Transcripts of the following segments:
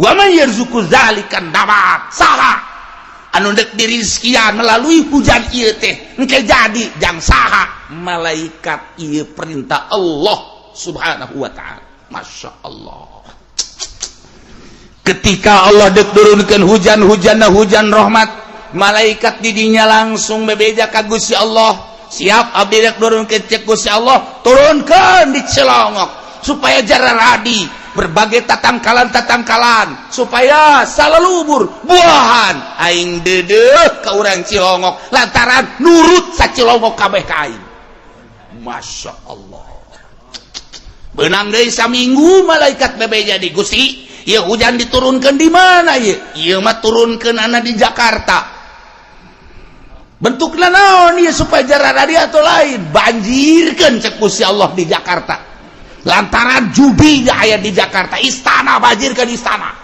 Wa man yarzuqu dzalika nabat, saha anu dek dirizkian melalui hujan ieu teh engke jadi jang saha? Malaikat. Ieu perintah Allah Subhanahu wa Ta'ala. Masya Allah, ketika Allah dek turunkan hujan, hujan hujan rahmat, malaikat didinya langsung bebeja ka Gusti Allah, "Siap, abdi dek turunkeun." Cek Gusti Allah, "Turunkan di Cilongok supaya jararadi berbagai tatangkalan-tatangkalan, supaya salalubur buahan. Aing dedeh ke urang Cilongok lantaran nurut sa Cilongok kabeh ka aing." Masya Allah, benang deui saminggu malaikat bebeja di Gusti, "Ya, hujan diturunkan di mana ya?" "Ieu mah turunkan anak di Jakarta." "Bentukna naon ieu supaya jararadi atau lain?" "Banjirkeun," cek Gusti Allah, "di Jakarta lantaran judi aya di Jakarta. Istana, banjirkan istana."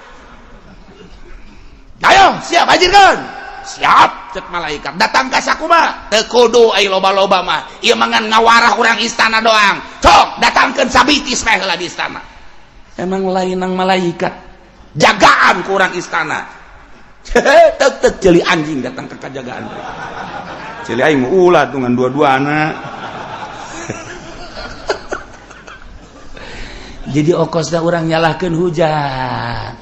"Ayo, siap, banjirkan." "Siap," cek malaikat. "Datang ka sakumaha?" "Teu kudu ai loba-loba mah, ieu mah ngan ngawarah urang istana doang. Sok datangkeun sabitis meh heula di istana." Emang lain nang malaikat jagaan ku urang istana. Tek tek, ceuli anjing datang ke kajagaan, ceuli aing ulah tungan dua-dua anak. Jadi okosna urang nyalahkeun hujan.